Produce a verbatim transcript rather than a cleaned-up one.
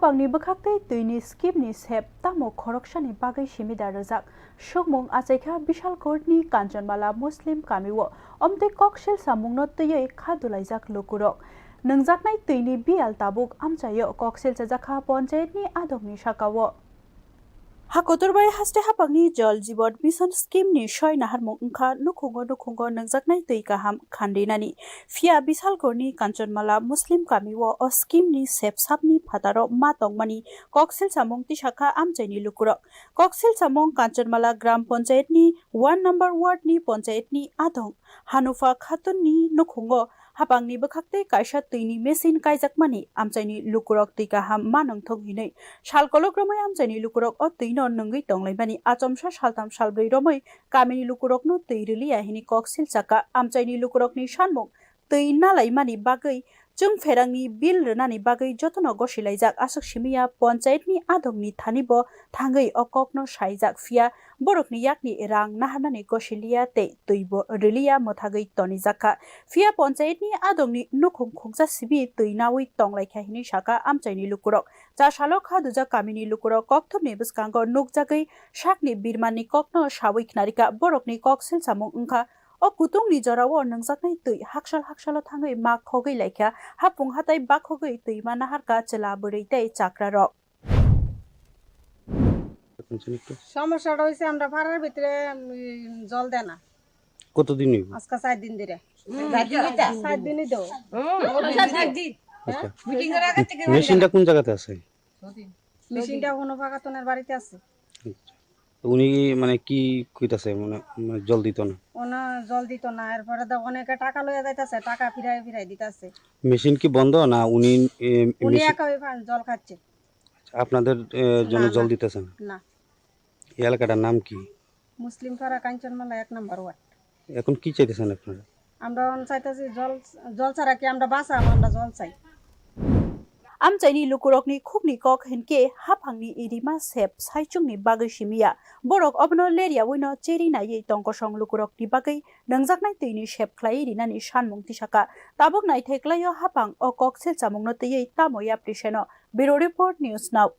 Haphangni bwkhak tei twini scheme ni sep tamo khoroksani bagwi simi da rwjak? Sukmung achaikha Bishalkorni Kanchanmala Muslim kamio omtwi koksil samungno twiwi kha dulaijak lukurok. Nwngjaknai twini biyal tabuk amchaio koksil chajakha ponchayetni adongni sakao. Ha kotor bai haste haphangni Jal Jeevan Mission scheme ni soi naharmung wngkha nukhungo nukhungo nwngjaknai twi kaham khandinani. Phiya Bishalkorni Kanchanmala Muslim kamio o scheme ni sep sapni phataro ma tongmani koksil samung tisakha amchaini lukurok. Koksil samung Kanchanmala Gram Panchayat ni one number ward ni panchayat ni adong Hanufa Khatun ni nukhungo haphangni bwkhak tei kaisa twini machine kaijakmani amchaini lukurok twi kaham ma nongthok hinwi sal kolok romwi amchaini lukurok o twino nwngwi tonglaimani achomsa saltham salbrwi romwi kamini lukurokno twi rwliya hini koksil chakha. Amchaini lukurokni sanmung twi nalaimani bagwi chwng pherangni bill rwnani bagwi jotono gosilaijak. Aswk simiya panchayatni adongni thanibo thangwi o kokno saijak, phiya borokni yakni rang naharnani gosiliya tei twibo rwliya mwthagwi tonijakha. Phiya panchayatni adongni nukhung khungsa sibi twi nawi tonglaikha hinwi sakha amchaini lukurok. Cha salo kha dujak kamini lukurok kokthumni bwskango nukjagwi sakni birmanni kokno sawi khnarikha. Borokni koksil samung wngkha o kutungni jorao nwngjaknai twi haksal haksalo thangwi ma khogwi laikha. Haphung hatai bakhogwi twi ma naharkha chwla bwrwi tei chakrarok. সমস্যাটা হইছে আমরা পাড়ার ভিতরে, উম, জল দেয় না। কতদিন হইব? আজকে চার দিন ধরে। চার দিনই তো। আচ্ছা। মেশিনটা কোন জায়গাতে আছে? মেশিনটা হনুফা খাতুনের বাড়িতে আছে। আচ্ছা। উনি মানে কি কইতাছে? মানে, মানে জল দিত না? ওনা জল দিত না, এরপরে তো অনেকে টাকা লইয়া যাইতাছে, টাকা ফিরাই ফিরাই দিতাছে। মেশিন কি বন্ধ না উনি, এ, উনি মেশিন একা ওই পান জল খাচ্ছে। আপনাদের, এ, জন্য না, জল না। দিতেছে না? না। এই এলাকাটার নাম কি? মুসলিম পাড়া, কাঞ্চনমালা এক নম্বর ওয়ার্ড। এখন কি চাইতেছেন আপনারা? আমরা এখন চাইতেছি জল, জল ছাড়া কি আমরা বাঁচা? আমরা জল চাই। Amchaini lukurokni khukni kok hinkhe haphangni irima sep saichungni bagwi simiya. Borok obono leryaui no cheri naiwi tongkosong lukurokni bagwi nwngjaknai twini sep khlaiwi rinani sanmung tisakha. Tabuk naithai klaio haphang o koksil chamungno twiwi tamo yapri seno. Bureau Report, News Now.